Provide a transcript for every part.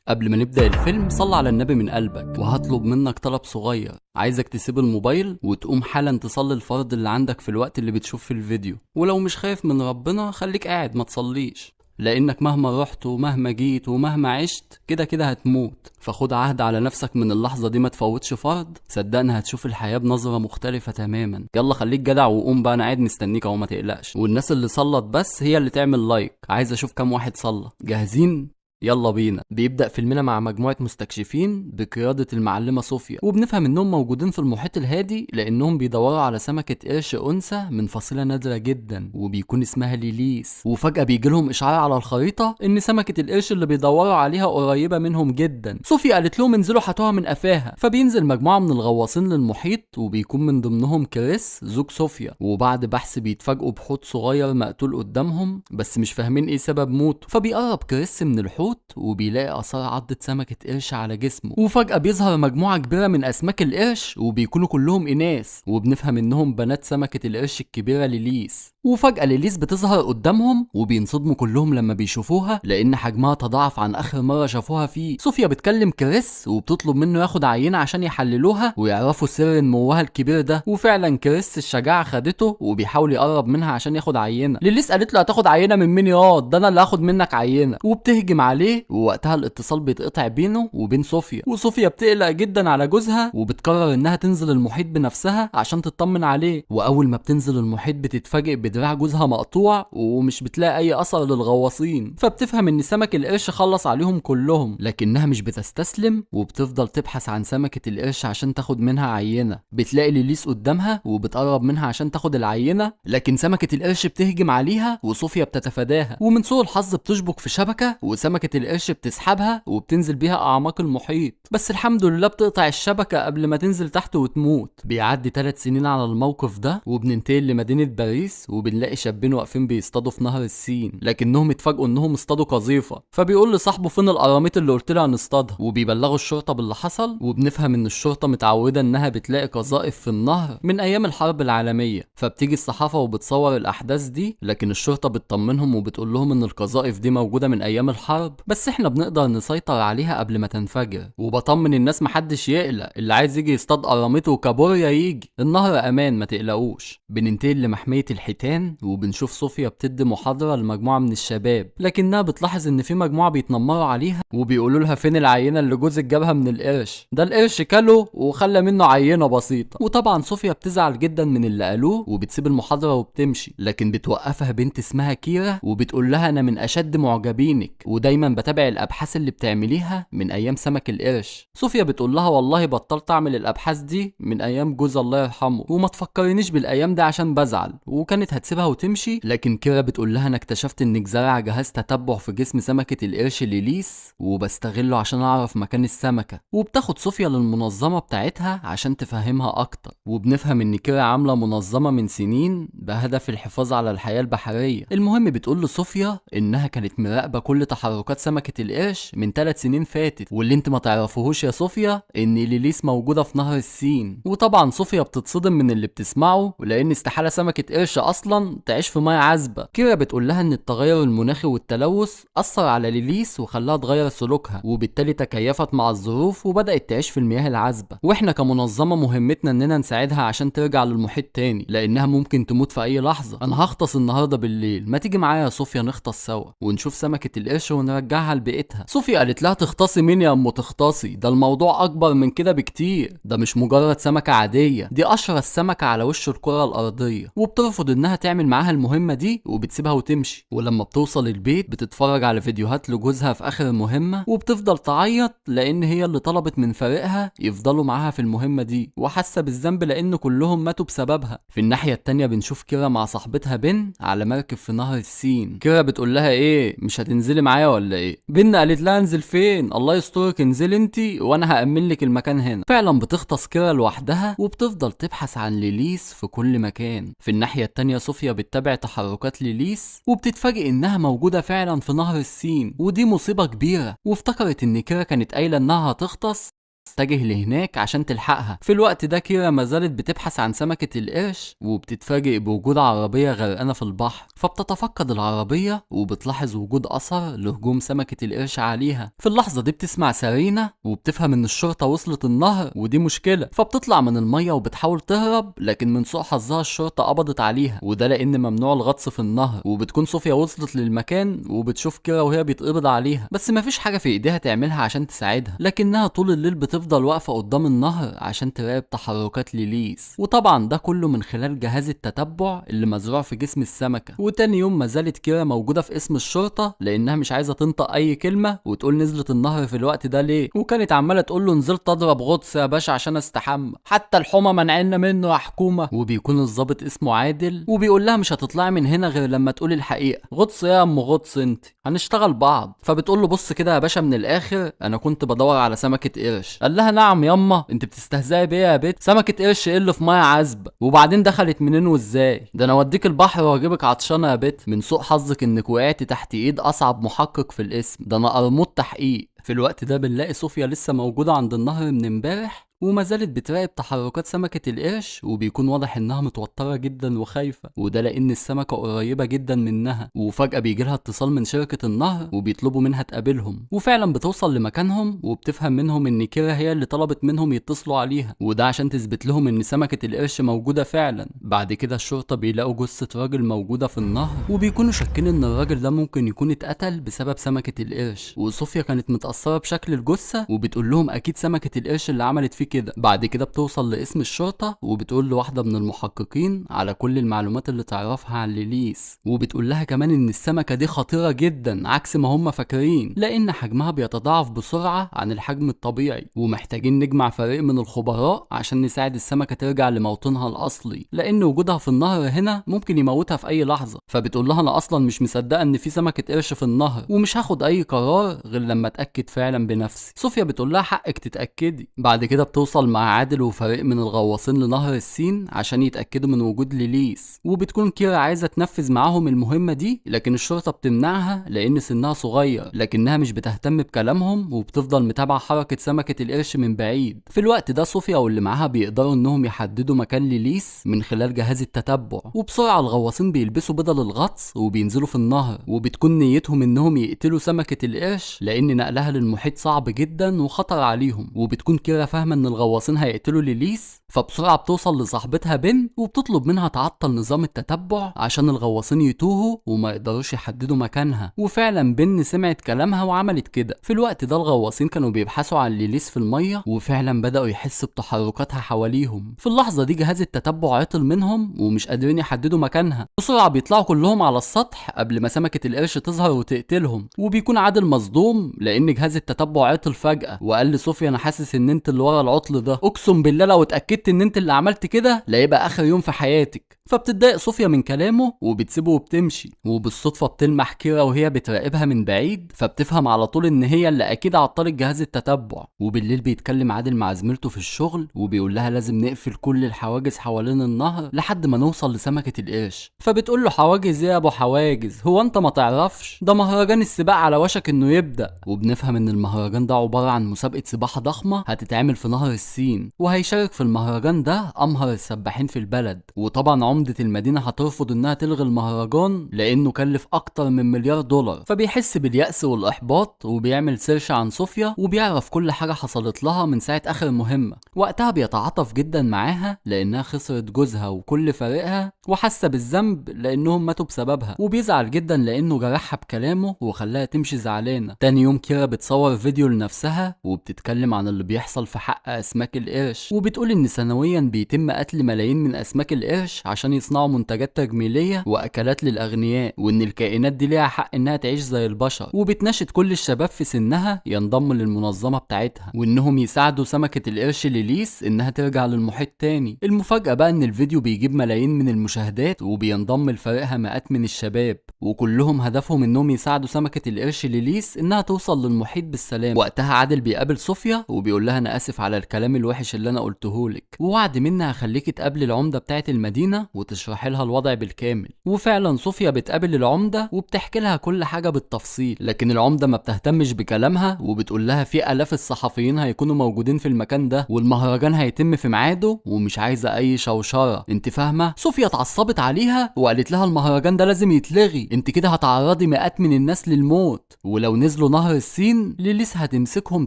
قبل ما نبدأ الفيلم صل على النبي من قلبك، وهطلب منك طلب صغير. عايزك تسيب الموبايل وتقوم حالا تصلي الفرض اللي عندك في الوقت اللي بتشوف في الفيديو. ولو مش خايف من ربنا خليك قاعد ما تصليش، لانك مهما رحت ومهما جيت ومهما عشت كده كده هتموت. فخد عهد على نفسك من اللحظة دي ما تفوتش فرض، صدقني هتشوف الحياة بنظرة مختلفة تماما. يلا خليك جدع وقوم بقى، انا قاعد مستنيك اهو، ما تقلقش. والناس اللي صلت بس هي اللي تعمل like، عايز اشوف كام واحد صلى. جاهزين؟ يلا بينا. بيبدأ فيلمنا مع مجموعة مستكشفين بقيادة المعلمة صوفيا، وبنفهم انهم موجودين في المحيط الهادي لانهم بيدوروا على سمكة قرش انثى من فصيلة نادرة جدا وبيكون اسمها ليليس. وفجأة بيجي لهم اشعار على الخريطة ان سمكة القرش اللي بيدوروا عليها قريبة منهم جدا. صوفيا قالت لهم انزلوا هاتوها من قفاها، فبينزل مجموعة من الغواصين للمحيط وبيكون من ضمنهم كريس زوج صوفيا. وبعد بحث بيتفاجئوا بحوت صغير مقتول قدامهم، بس مش فاهمين ايه سبب موته. فبيقرب كريس من الحوت وبيلاقي اثار عضة سمكة قرش على جسمه، وفجأة بيظهر مجموعة كبيرة من اسماك القرش وبيكونوا كلهم اناث، وبنفهم انهم بنات سمكة القرش الكبيرة ليليس. وفجأة ليليس بتظهر قدامهم وبينصدموا كلهم لما بيشوفوها لان حجمها تضاعف عن اخر مرة شافوها فيه. صوفيا بتكلم كريس وبتطلب منه ياخد عينة عشان يحللوها ويعرفوا سر نموها الكبير ده، وفعلا كريس الشجاعة خدته وبيحاول يقرب منها عشان ياخد عينة. ليليس قالت له هتاخد عينة من مين ياض؟ ده انا اللي هاخد منك عينة، وبتهجم عليه. ووقتها الاتصال بيتقطع بينه وبين صوفيا، وصوفيا بتقلق جدا على جوزها وبتقرر انها تنزل المحيط بنفسها عشان تطمن عليه. واول ما بتنزل المحيط بتتفاجئ بدراع جوزها مقطوع ومش بتلاقي اي اثر للغواصين، فبتفهم ان سمك القرش خلص عليهم كلهم. لكنها مش بتستسلم وبتفضل تبحث عن سمكة القرش عشان تاخد منها عينة. بتلاقي ليليس قدامها وبتقرب منها عشان تاخد العينة، لكن سمكة القرش بتهجم عليها وصوفيا بتتفاداها، ومن سوء الحظ بتشبك في شبكة وسمكة القرش بتسحبها وبتنزل بيها اعماق المحيط، بس الحمد لله بتقطع الشبكة قبل ما تنزل تحت وتموت. بيعدي 3 سنين على الموقف ده، وبننتقل لمدينة باريس وبنلاقي شابين واقفين بيصطادوا في نهر السين، لكنهم اتفاجئوا انهم اصطادوا قذيفة. فبيقول لصاحبه فين القراميط اللي قلت له هنصطادها، وبيبلغوا الشرطة باللي حصل. وبنفهم ان الشرطة متعودة انها بتلاقي قذائف في النهر من ايام الحرب العالمية، فبتيجي الصحافة وبتصور الاحداث دي، لكن الشرطة بتطمنهم وبتقول لهم ان القذائف دي موجودة من ايام الحرب، بس احنا بنقدر نسيطر عليها قبل ما تنفجر. وبطمن الناس محدش يقلق، اللي عايز يجي يصطاد قراميط وكابوريا يجي، النهر امان ما تقلقوش. بننتقل لمحمية الحيتان وبنشوف صوفيا بتدي محاضرة لمجموعة من الشباب، لكنها بتلاحظ ان في مجموعة بيتنمروا عليها وبيقولوا لها فين العينة اللي جوزك جابها من القرش ده، القرش كله وخلى منه عينة بسيطة. وطبعا صوفيا بتزعل جدا من اللي قالوه وبتسيب المحاضرة وبتمشي، لكن بتوقفها بنت اسمها كيرا وبتقول لها انا من اشد معجبينك ودايما بتابع الابحاث اللي بتعمليها من ايام سمك القرش. صوفيا بتقول لها والله بطلت اعمل الابحاث دي من ايام جوز الله يرحمه، وما تفكرنيش بالايام دي عشان بزعل. وكانت هتسيبها وتمشي، لكن كيرا بتقول لها انا اكتشفت انك زرع جهاز تتبع في جسم سمكة القرش ليليس وبستغله عشان اعرف مكان السمكة. وبتاخد صوفيا للمنظمة بتاعتها عشان تفهمها اكتر، وبنفهم ان كيرا عاملة منظمة من سنين بهدف الحفاظ على الحياة البحرية. المهم بتقول لصوفيا انها كانت مراقبة كل تحركات سمكة القرش من 3 سنين فاتت، واللي انت ما تعرفوهوش يا صوفيا ان ليليس موجودة في نهر السين. وطبعا صوفيا بتتصدم من اللي بتسمعه لان استحالة سمكة قرش اصلا تعيش في مية عذبة. كيرا بتقول لها ان التغير المناخي والتلوث اثر على ليليس وخلاها تغير سلوكها، وبالتالي تكيفت مع الظروف وبدأت تعيش في المياه العذبة، واحنا كمنظمة مهمتنا اننا نساعدها عشان ترجع للمحيط تاني لانها ممكن تموت في اي لحظة. انا هغطس النهاردة بالليل، ما تيجي معايا يا صوفيا نغطس سوا ونشوف سمكة القرش ونرجعها لبيئتها. صوفيا قالت لها تغطسي مين يا ام تغطسي، ده الموضوع اكبر من كده بكتير، ده مش مجرد سمكة عادية، دي اشرس سمكة على وش الكرة الارضية. وبترفض انها تعمل معاها المهمة دي وبتسيبها وتمشي. ولما بتوصل البيت بتتفرج على فيديوهات لجوزها في اخر المهمة وبتفضل تعيط لان هي اللي طلبت من فريقها يفضلوا معاها في المهمة دي، وحاسة بالذنب لان كلهم ماتوا بسببها. في الناحية التانية بنشوف كيرا مع صاحبتها بن على مركب في نهر السين. كيرا بتقول لها ايه مش هتنزلي معايا ولا ايه؟ بن قالت لها انزل فين، الله يسترك انزلي انتي وانا هأمن لك المكان هنا. فعلا بتغطس كيرا لوحدها وبتفضل تبحث عن ليليس في كل مكان. في الناحية التانية صوفيا بتتابع تحركات ليليس وبتتفاجئ انها موجودة فعلا في نهر السين، ودي مصيبة كبيرة. وافتكرت ان كيرا كانت قايلة انها هتغطس تتجه لهناك عشان تلحقها. في الوقت ده كيرا ما زالت بتبحث عن سمكة القرش، وبتتفاجئ بوجود عربية غرقانة في البحر، فبتتفقد العربية وبتلاحظ وجود أثر لهجوم سمكة القرش عليها. في اللحظة دي بتسمع سيرينا وبتفهم إن الشرطة وصلت النهر ودي مشكلة، فبتطلع من المية وبتحاول تهرب، لكن من سوء حظها الشرطة قبضت عليها، وده لأن ممنوع الغطس في النهر. وبتكون صوفيا وصلت للمكان وبتشوف كيرا وهي بيتقبض عليها، بس مفيش حاجة في إيديها تعملها عشان تساعدها، لكنها طول الليل بتفضل واقفة قدام النهر عشان تراقب تحركات ليليس، وطبعا ده كله من خلال جهاز التتبع اللي مزروع في جسم السمكة. وتاني يوم ما زالت كيرا موجودة في اسم الشرطة لأنها مش عايزة تنطق أي كلمة وتقول نزلت النهر في الوقت ده ليه، وكانت عمالة تقول له نزلت أضرب غطس يا باشا عشان استحمى، حتى الحمى منعنا منه يا حكومة. وبيكون الضابط اسمه عادل وبيقول لها مش هتطلعي من هنا غير لما تقولي الحقيقة، غطس يا ام غطس انت، هنشتغل بعض. فبتقول له بص كده يا باشا من الآخر، أنا كنت بدور على سمكة قرش. قال لها نعم ياما، انت بتستهزئي بيا يا بت؟ سمكة قرش ايه اللي في مية عذبة؟ وبعدين دخلت منين وازاي؟ ده انا اوديك البحر واجيبك عطشانة يا بت. من سوء حظك انك وقعت تحت ايد اصعب محقق في الاسم، ده انا قرموط تحقيق. في الوقت ده بنلاقي صوفيا لسه موجودة عند النهر من امبارح وما زالت بتراقب تحركات سمكة القرش، وبيكون واضح انها متوترة جدا وخايفة، وده لان السمكة قريبة جدا منها. وفجأة بيجيلها اتصال من شركة النهر وبيطلبوا منها تقابلهم، وفعلا بتوصل لمكانهم وبتفهم منهم ان كيرا هي اللي طلبت منهم يتصلوا عليها، وده عشان تثبت لهم ان سمكة القرش موجودة فعلا. بعد كده الشرطة بيلاقوا جثة راجل موجودة في النهر، وبيكونوا شاكين ان الراجل ده ممكن يكون اتقتل بسبب سمكة القرش. وصوفيا كانت متأثرة بشكل الجثة وبتقول لهم اكيد سمكة القرش اللي عملت فيه كده. بعد كده بتوصل لاسم الشرطة وبتقول لواحدة من المحققين على كل المعلومات اللي تعرفها عن ليليس، وبتقول لها كمان ان السمكة دي خطيرة جدا عكس ما هم فاكرين، لان حجمها بيتضاعف بسرعة عن الحجم الطبيعي، ومحتاجين نجمع فريق من الخبراء عشان نساعد السمكة ترجع لموطنها الاصلي، لان وجودها في النهر هنا ممكن يموتها في اي لحظة. فبتقول لها انا اصلا مش مصدقة ان في سمكة قرش في النهر، ومش هاخد اي قرار غير لما اتاكد فعلا بنفسي. صوفيا بتقول لها حقك تتاكدي. بعد كده بتوصل مع عادل وفريق من الغواصين لنهر السين عشان يتأكدوا من وجود ليليس، وبتكون كيرا عايزة تنفذ معاهم المهمة دي، لكن الشرطة بتمنعها لأن سنها صغير، لكنها مش بتهتم بكلامهم وبتفضل متابعة حركة سمكة القرش من بعيد. في الوقت ده صوفيا واللي معاها بيقدروا انهم يحددوا مكان ليليس من خلال جهاز التتبع، وبسرعة الغواصين بيلبسوا بدل الغطس وبينزلوا في النهر، وبتكون نيتهم انهم يقتلوا سمكة القرش لأن نقلها للمحيط صعب جدا وخطر عليهم. وبتكون كيرا فاهمة ان الغواصين هيقتلوا ليليس، فبسرعة بتوصل لصاحبتها بن وبتطلب منها تعطل نظام التتبع عشان الغواصين يتوهوا وما يقدروش يحددوا مكانها، وفعلا بن سمعت كلامها وعملت كده. في الوقت ده الغواصين كانوا بيبحثوا عن ليليس في المية، وفعلا بدأوا يحسوا بتحركاتها حواليهم. في اللحظة دي جهاز التتبع عطل منهم ومش قادرين يحددوا مكانها، بسرعة بيطلعوا كلهم على السطح قبل ما سمكة القرش تظهر وتقتلهم. وبيكون عادل مصدوم لأن جهاز التتبع عطل فجأة، وقال لصوفيا انا حاسس ان انت اللي ورا العطل ده، اقسم بالله لو اتاكدت ان انت اللي عملت كده لا يبقى اخر يوم في حياتك. فبتتضايق صوفيا من كلامه وبتسيبه وبتمشي، وبالصدفه بتلمح كيرا وهي بتراقبها من بعيد، فبتفهم على طول ان هي اللي اكيد عطلت جهاز التتبع. وبالليل بيتكلم عادل مع زميلته في الشغل وبيقول لها لازم نقفل كل الحواجز حوالين النهر لحد ما نوصل لسمكه القرش. فبتقول له حواجز ايه يا ابو حواجز، هو انت ما تعرفش ده مهرجان السباق على وشك انه يبدا. وبنفهم ان المهرجان ده عبارة عن مسابقة سباحة ضخمة هتتعمل في نهر السين، وهيشارك في المهرجان ده امهر السباحين في البلد. وطبعا عمدة المدينة هترفض انها تلغي المهرجان لانه كلف اكتر من $1 مليار. فبيحس باليأس والاحباط وبيعمل search عن صوفيا وبيعرف كل حاجة حصلت لها من ساعة اخر مهمة. وقتها بيتعاطف جدا معاها لانها خسرت جوزها وكل فريقها وحاسة بالذنب لانهم ماتوا بسببها، وبيزعل جدا لانه جرحها بكلامه وخلاها تمشي زعلانة. تاني يوم كيرا بتصور فيديو لنفسها وبتتكلم عن اللي بيحصل في حق اسماك القرش، وبتقول ان سنويا بيتم قتل ملايين من اسماك القرش عشان يصنعوا منتجات تجميلية واكلات للاغنياء، وان الكائنات دي ليها حق انها تعيش زي البشر. وبتناشد كل الشباب في سنها ينضموا للمنظمة بتاعتها وانهم يساعدوا سمكة القرش لليس ليليس انها ترجع للمحيط تاني. المفاجأة بقى ان الفيديو بيجيب ملايين من المشاهدات، وبينضم لفريقها مئات من الشباب، وكلهم هدفهم انهم يساعدوا سمكة القرش ليليس انها توصل للمحيط بالسلام. وقتها عادل بيقابل صوفيا وبيقول لها انا اسف على الكلام الوحش اللي انا قلتهولك، ووعد مني هخليكي تقابلي العمدة بتاعة المدينة وتشرحي لها الوضع بالكامل. وفعلا صوفيا بتقابل العمدة وبتحكي لها كل حاجة بالتفصيل، لكن العمدة ما بتهتمش بكلامها وبتقول لها في آلاف الصحفيين هيكونوا موجودين في المكان ده والمهرجان هيتم في ميعاده ومش عايزة اي شوشرة، انت فاهمة؟ صوفيا اتعصبت عليها وقالت لها المهرجان ده لازم يتلغي، انت كده هتعرضي مئات من الناس للموت، ولو نزلوا نهر السين ليليس هتمسكهم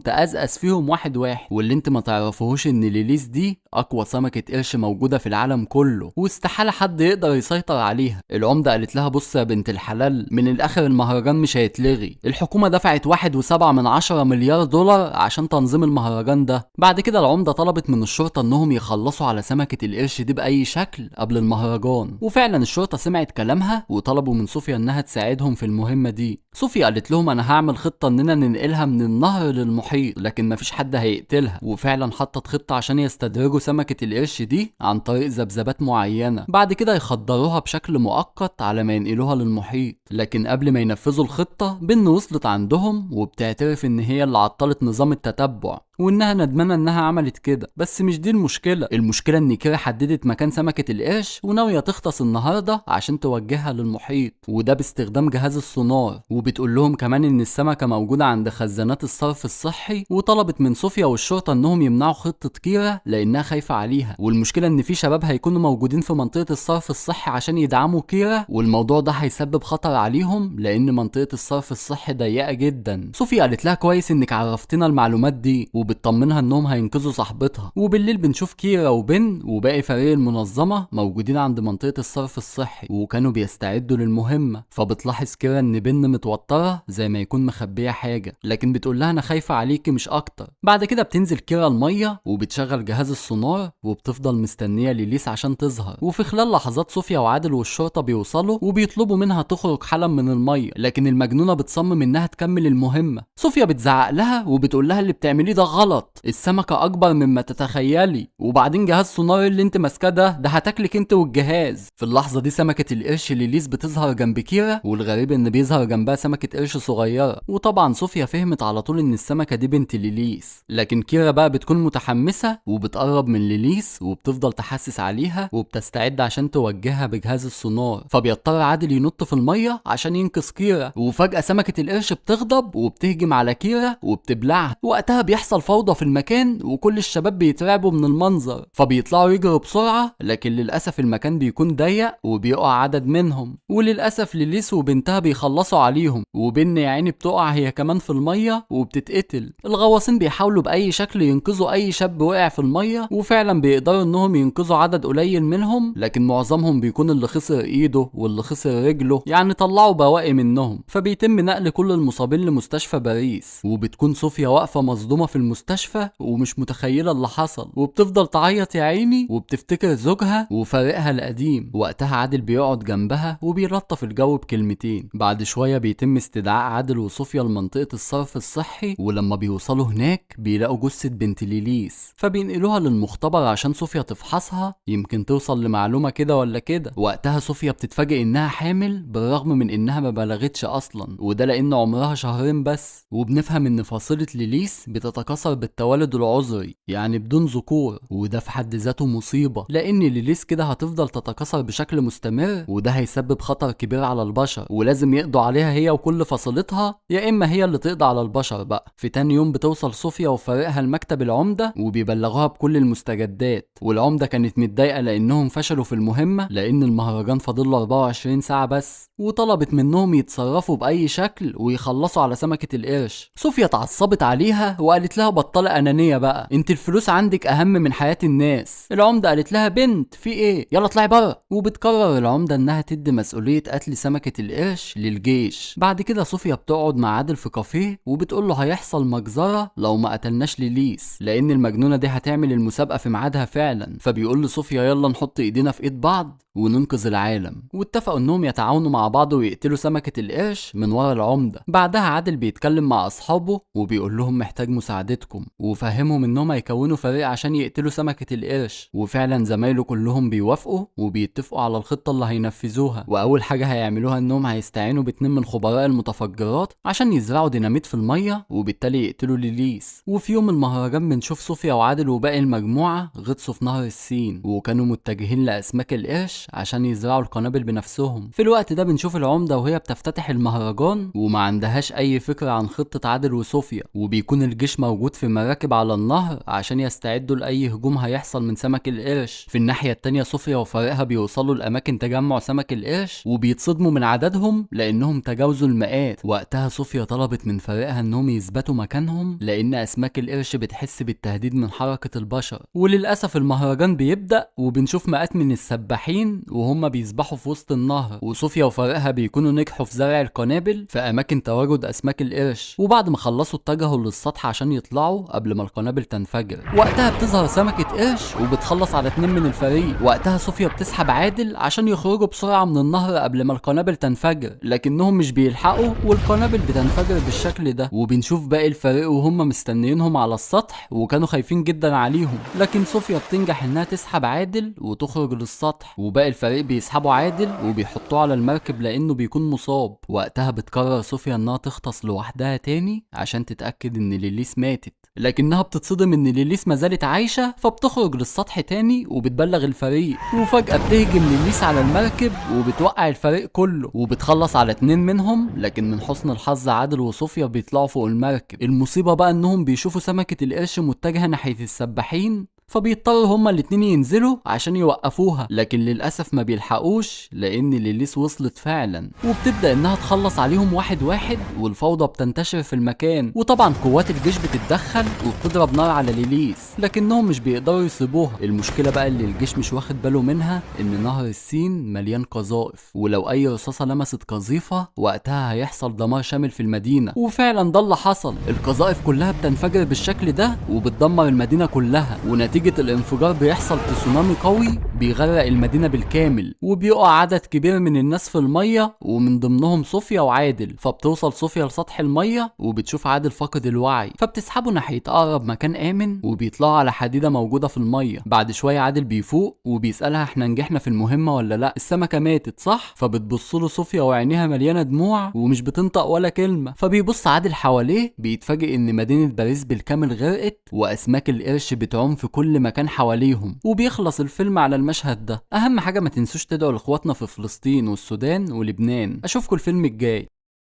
تقزقز فيهم واحد واحد. واللي انت ما تعرفوهوش ان ليليس دي اقوى سمكة قرش موجودة في العالم كله واستحالة حد يقدر يسيطر عليها. العمدة قالت لها بص يا بنت الحلال، من الاخر المهرجان مش هيتلغي، الحكومة دفعت 1.7 مليار دولار عشان تنظيم المهرجان ده. بعد كده العمدة طلبت من الشرطة انهم يخلصوا على سمكة القرش دي بأي شكل قبل المهرجان، وفعلا الشرطة سمعت كلامها وطلبوا من صوفيا انها تساعدهم في المهمة دي. صوفيا قالت لهم انا هعمل خطة اننا ننقلها من النهر للمحيط، لكن مفيش حد هيقتلها. وفعلا حطت خطة عشان يستدرجوا سمكة القرش دي عن طريق ذبذبات معينة، بعد كده يخدروها بشكل مؤقت على ما ينقلوها للمحيط. لكن قبل ما ينفذوا الخطة بن وصلت عندهم وبتعترف ان هي اللي عطلت نظام التتبع وانها ندمانه انها عملت كده. بس مش دي المشكلة، المشكلة ان كيرا حددت مكان سمكة القرش وناويه تغطس النهارده عشان توجهها للمحيط، وده باستخدام جهاز السونار. وبتقول لهم كمان ان السمكة موجودة عند خزانات الصرف الصحي، وطلبت من صوفيا والشرطة انهم يمنعوا خطه كيرا لانها خايفة عليها. والمشكلة ان في شباب هيكونوا موجودين في منطقة الصرف الصحي عشان يدعموا كيرا، والموضوع ده هيسبب خطر عليهم لان منطقة الصرف الصحي ضيقه جدا. صوفيا قالت لها كويس انك عرفتنا المعلومات دي، وبتطمنها انهم هينقذوا صاحبتها. وبالليل بنشوف كيرا وبن وباقي فريق المنظمة موجودين عند منطقة الصرف الصحي وكانوا بيستعدوا للمهمه. فبتلاحظ كيرا ان بن متوترة زي ما يكون مخبيه حاجة، لكن بتقول لها انا خايفة عليكي مش اكتر. بعد كده بتنزل كيرا المية وبتشغل جهاز السونار وبتفضل مستنيه ليليس عشان تظهر. وفي خلال لحظات صوفيا وعادل والشرطة بيوصلوا وبيطلبوا منها تخرج حالا من المية، لكن المجنونة بتصمم انها تكمل المهمة. صوفيا بتزعق لها وبتقول لها اللي بتعمليه ده غلط، السمكة اكبر مما تتخيلي، وبعدين جهاز سونار اللي انت ماسكاه ده هتاكلك انت والجهاز. في اللحظة دي سمكة القرش ليليس بتظهر جنب كيرا، والغريب ان بيظهر جنبها سمكة قرش صغيرة. وطبعا صوفيا فهمت على طول ان السمكة دي بنت ليليس، لكن كيرا بقى بتكون متحمسة وبتقرب من ليليس وبتفضل تحسس عليها وبتستعد عشان توجهها بجهاز السونار. فبيضطر عادل ينط في المية عشان ينقذ كيرا، وفجاة سمكة القرش بتغضب وبتهجم على كيرا وبتبلعها. وقتها بيحصل فوضى في المكان وكل الشباب بيترعبوا من المنظر، فبيطلعوا يجروا بسرعة، لكن للأسف المكان بيكون ضيق وبيقع عدد منهم. وللأسف ليليس وبنتها بيخلصوا عليهم، وبن يا عيني بتقع هي كمان في المية وبتتقتل. الغواصين بيحاولوا بأي شكل ينقذوا أي شاب وقع في المية، وفعلا بيقدروا انهم ينقذوا عدد قليل منهم، لكن معظمهم بيكون اللي خسر ايده واللي خسر رجله، يعني طلعوا بواقي منهم. فبيتم نقل كل المصابين لمستشفى باريس، وبتكون صوفيا واقفة مصدومة في المستشفى ومش متخيلة اللي حصل، وبتفضل تعيط يا عيني وبتفتكر زوجها وفريقها القديم. وقتها عادل بيقعد جنبها وبيلطف الجو بكلمتين. بعد شوية بيتم استدعاء عادل وصوفيا لمنطقة الصرف الصحي، ولما بيوصلوا هناك بيلاقوا جثة بنت ليليس، فبينقلوها للمختبر عشان صوفيا تفحصها يمكن توصل لمعلومة كده ولا كده. وقتها صوفيا بتتفاجئ انها حامل بالرغم من انها ما بلغتش اصلا، وده لان عمرها شهرين بس. وبنفهم ان فصيلة ليليس بتتكاثر بالتوالد العذري، يعني بدون ذكور، وده في حد ذاته مصيبة، لان ليليس كده هتفضل تتكاثر بشكل مستمر، وده هيسبب خطر كبير على البشر، ولازم يقضوا عليها هي وكل فصيلتها، يا اما هي اللي تقضي على البشر بقى. في تاني يوم بتوصل صوفيا وفريقها المكتب العمدة وبيبلغوها بكل المستجدات، والعمدة كانت متضايقة لانهم فشلوا في المهمة لان المهرجان فاضل له 24 ساعة بس، وطلبت منهم يتصرفوا بأي شكل ويخلصوا على سمكة القرش. صوفيا اتعصبت عليها وقالت لها بطلة أنانية بقى، انت الفلوس عندك أهم من حياة الناس. العمدة قالت لها بنت في ايه، يلا اطلعي بره. وبتقرر العمدة انها تدي مسؤولية قتل سمكة القرش للجيش. بعد كده صوفيا بتقعد مع عادل في كافيه وبتقول له هيحصل مجزرة لو ما قتلناش ليليس، لأن المجنونة دي هتعمل المسابقة في ميعادها فعلا. فبيقول لصوفيا يلا نحط ايدينا في ايد بعض وننقذ العالم. واتفقوا انهم يتعاونوا مع بعض ويقتلوا سمكة القرش من ورا العمدة. بعدها عادل بيتكلم مع اصحابه وبيقول لهم محتاج مساعدتكم، وفهمهم انهم هيكونوا فريق عشان يقتلوا سمكة القرش. وفعلا زمايله كلهم بيوافقوا وبيتفقوا على الخطة اللي هينفذوها. واول حاجة هيعملوها انهم هيستعينوا باتنين من خبراء المتفجرات عشان يزرعوا ديناميت في المية وبالتالي يقتلوا ليليس. وفي يوم المهرجان بنشوف صوفيا وعادل وباقي المجموعة غطسوا في نهر السين، وكانوا متجهين لأسماك القرش عشان يزرعوا القنابل بنفسهم. في الوقت ده بنشوف العمدة وهي بتفتتح المهرجان وما عندهاش أي فكرة عن خطة عادل وصوفيا، وبيكون الجيش موجود في مراكب على النهر عشان يستعدوا لأي هجوم هيحصل من سمك القرش. في الناحية التانية صوفيا وفريقها بيوصلوا لأماكن تجمع سمك القرش وبيتصدموا من عددهم لأنهم تجاوزوا المئات. وقتها صوفيا طلبت من فريقها انهم يثبتوا مكانهم لأن أسماك القرش بتحس بالتهديد من حركة البشر. وللأسف المهرجان بيبدأ وبنشوف مئات من السباحين وهم بيسبحوا في وسط النهر، وصوفيا وفريقها بيكونوا نجحوا في زرع القنابل في أماكن تواجد أسماك القرش. وبعد ما خلصوا اتجهوا للسطح عشان يطلعوا قبل ما القنابل تنفجر. وقتها بتظهر سمكة قرش وبتخلص على 2 من الفريق. وقتها صوفيا بتسحب عادل عشان يخرجوا بسرعة من النهر قبل ما القنابل تنفجر، لكنهم مش بيلحقوا والقنابل بتنفجر بالشكل ده. وبنشوف باقي الفريق وهم مستنيينهم على السطح وكانوا خايفين جدا عليهم، لكن صوفيا بتنجح انها تسحب عادل وتخرج للسطح، وباقي الفريق بيسحبوا عادل وبيحطوه على المركب لانه بيكون مصاب. وقتها بتقرر صوفيا انها تغطس لوحدها تاني عشان تتأكد ان ليليس ماتت، لكنها بتتصدم ان ليليس ما زالت عايشة، فبتخرج للسطح تاني وبتبلغ الفريق. وفجأة بتهجم ليليس على المركب وبتوقع الفريق كله وبتخلص على 2 منهم، لكن من حسن الحظ عادل وصوفيا بيطلعوا فوق المركب. المصيبة بقى انهم بيشوفوا سمكة القرش متجهة ناحية السباحين، فبيضطروا هما الاتنين ينزلوا عشان يوقفوها، لكن للأسف ما بيلحقوش لأن ليليس وصلت فعلا، وبتبدأ انها تخلص عليهم واحد واحد، والفوضى بتنتشر في المكان. وطبعا قوات الجيش بتتدخل وبتضرب نار على ليليس، لكنهم مش بيقدروا يصيبوها. المشكلة بقى اللي الجيش مش واخد باله منها ان نهر السين مليان قذائف، ولو اي رصاصة لمست قذيفة وقتها هيحصل دمار شامل في المدينة. وفعلا ده اللي حصل، القذائف كلها بتنفجر بالشكل ده وبتدمر المدينة كلها، ونتيجة الانفجار بيحصل تسونامي قوي بيغرق المدينة بالكامل، وبيقع عدد كبير من الناس في المية ومن ضمنهم صوفيا وعادل. فبتوصل صوفيا لسطح المية وبتشوف عادل فاقد الوعي، فبتسحبه ناحية أقرب مكان آمن وبيطلعوا على حديدة موجودة في المية. بعد شوية عادل بيفوق وبيسألها احنا نجحنا في المهمة ولا لا، السمكة ماتت صح؟ فبتبص له صوفيا وعينيها مليانة دموع ومش بتنطق ولا كلمة. فبيبص عادل حواليه بيتفاجئ ان مدينة باريس بالكامل غرقت وأسماك القرش بتعوم في كل مكان حواليهم. وبيخلص الفيلم على المشهد ده. اهم حاجة ما تنسوش تدعوا لاخواتنا في فلسطين والسودان ولبنان. اشوفكم الفيلم الجاي.